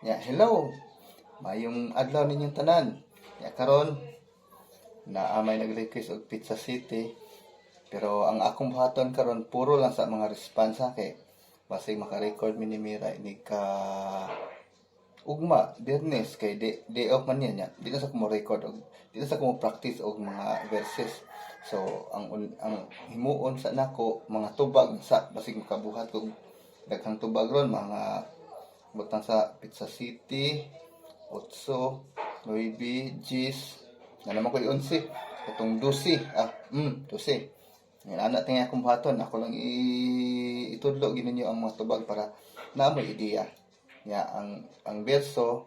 Ya, hello. Maayong adlaw ninyong tanan. Ya, karon naa may nag-request og Pizza City. Pero ang akong buhaton karon, puro lang sa mga response ha, kay basig maka-record mi ni Mira inig ka ugma, Biyernes, kay day off man niya niya. Di na sa ko mo record og di na sa ko mo practice og mga verses. So ang himuon sa nako, mga tubag sa basig makabuhat kog daghang tubag ron, mga butang sa Pizza City, 8, 9, 10, na naman ko 11, katong 12, 12. Yan, ana tingay akong buhaton, ako lang itudlo gid ninyo ang mga tubag para naa moy ideya. Nya ang berso,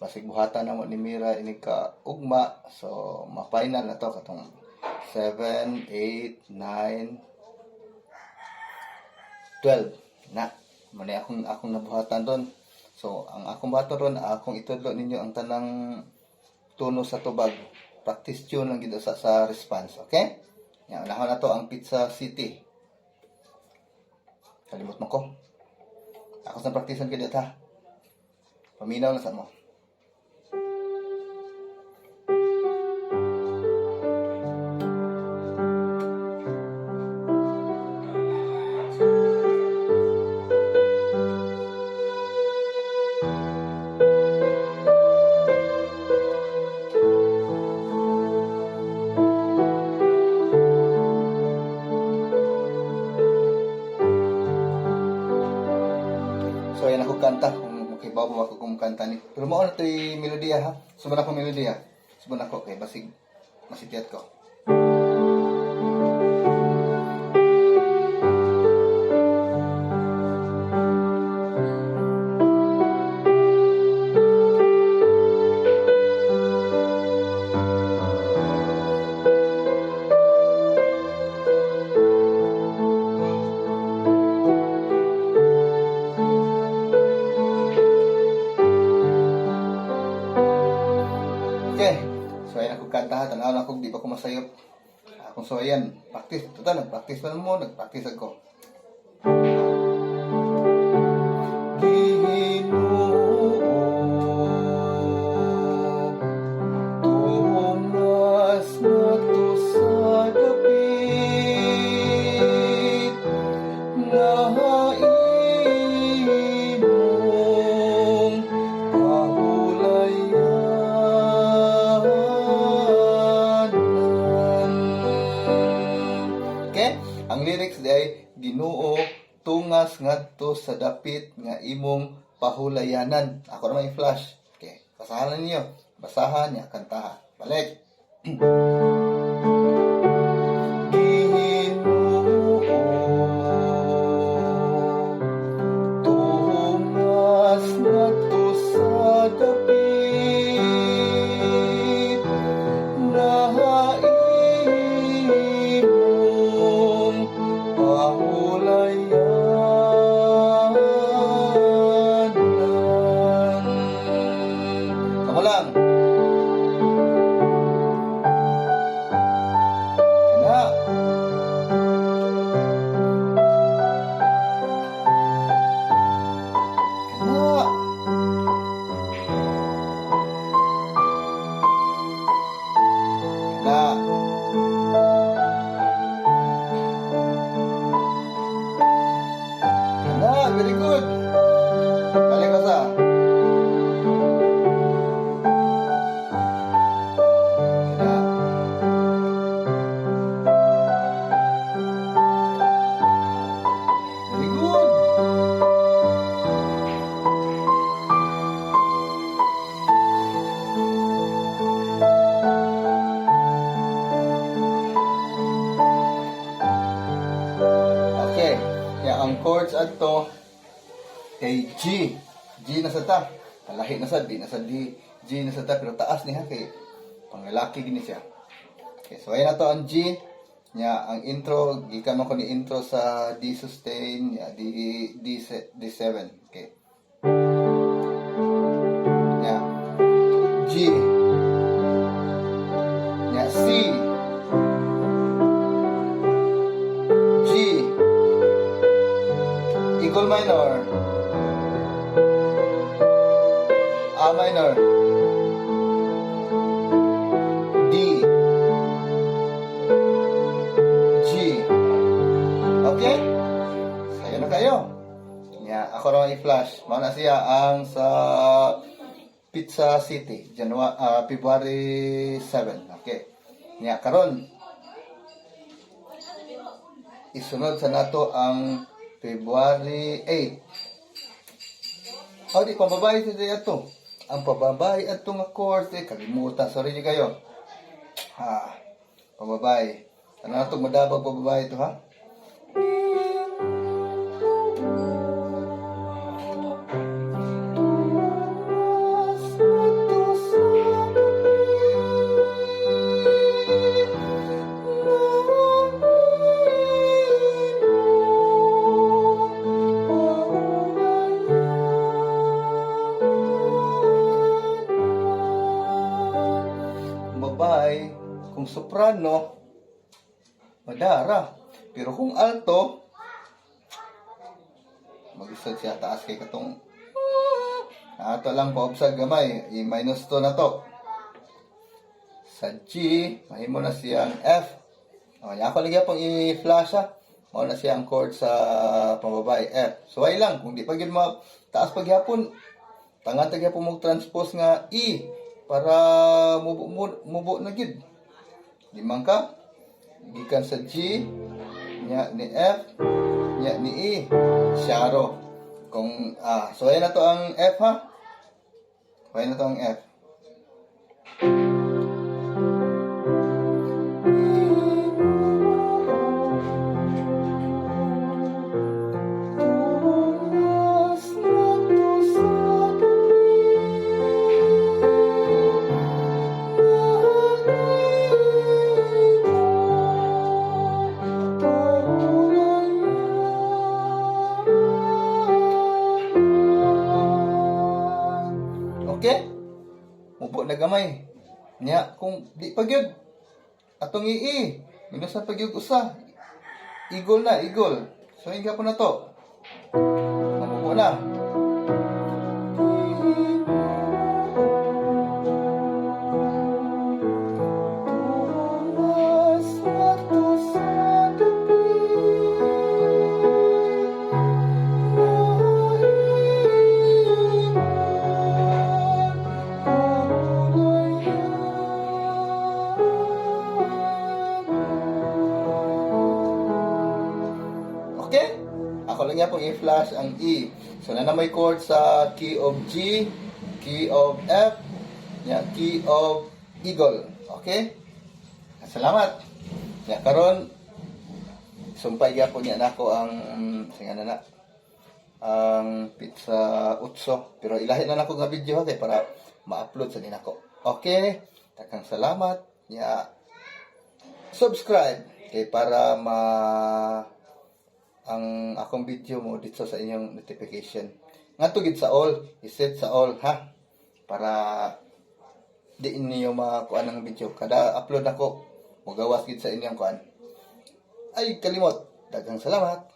basig buhatan namo ni Mira inig ka ugma, so ma-final na to katong 7, 8, 9, 12 na. Mao ni akong nabuhatan ron. So ang akong buhaton ron, akong itudlo ninyo ang tanang tono sa tubag. Practice tune lang gid sa response, okay? Yan, unahon na to ang Pizza City. Kalimot mo ko. Ako sa praktisan kay ha. Paminaw na sa mo. So ayan ako kanta, kung makibaw mo ako kung kanta ni. Pero mao na to'y melodiya ha. Suban ako melodiya. Suban ako kay basig masityat ko. Okay. So ayan ako kanta ha. Tanaw na ako, di pa ko masayop. Akong so ayan, practice. Total, nag-practice pa mo, nag-practice ako. Ginoo, tungas ngadto sa dapit nga imong pahulayanan. Okay? Ang lyrics di ay "Ginoo, tungas ngadto sa dapit nga imong pahulayanan." Ako naman i-flash. Okay. Basahan na ninyo. Basahan niya, kantahan. Balik. Ginoo, tungas ngadto sa dapit nga imong pahulayanan. Kamo lang. Kana. Kana. Kana. Kana. Very good. Balik ko sa. Kana. Very good. Okay. Kaya ang chords adto kay G. G na sa ta. Kalahi na sa D, na sa D. G na sa ta, pero taas niya kay panglalaki gini siya. Okay, so ayan na to ang G. Nya ang intro, gikan man ko ni intro sa D sustain, nya D D D7. Okay. Nya G. Nya C. G. Equal minor. A minor, D, G. Okay? Sayo na kayo. Nya, ako raw i-flash. Mao na siya ang sa Pizza City, January, February 7. Okay. Nya, karon isunod sa nato ang February 8. O, di, pambabae sa di ato. Ang pambabae ato nga course, eh, kalimutan. Sorry niyo kayo. Ha, pambabae. Ano na ito, madabag pambabae ito, ha? Babae, kung soprano, madara. Pero kung alto, mag-isod siya taas kay katong ato lang paubsag gamay, i-minus 2 na to. Sa G, mahimo na siyang F. O, ako lagi pong i-flash ha. Mao na siya ang chord sa pambabae F. So ay lang, kung di pa gyud ma taas pagyapon, tangan ta gyapon mo transpose nga E para mubo, mubo, mubo na gyud. Di man ka gikan sa G nya ni F nya ni E Sharo. Kung so ayan na to ang F ha. Ayan na to ang F. Okay? Mubo na gamay. Nya, kung di pa gyud atong ii, minus na pa gyud usa. Igol na, igol. So, hinga po na to. Mamubo na. Okay? Ako lang yan pong i-flash ang E. So, na may chord sa key of G, key of F, ya, key of Eagle. Okay? Salamat. Ya, karon sumpay gyapon niya nako ang sige na na ang pizza utso, pero ilahi na nako nga video ha kay para ma-upload sa ninako. Okay? Daghang salamat. Ya, subscribe kay para ma ang akong video mo dito sa inyong notification. Ngadto gid sa all, iset sa all ha para di ninyo makuan ang video. Kada upload nako, mogawas gid sa inyong kuan. Ay kalimot. Daghang salamat.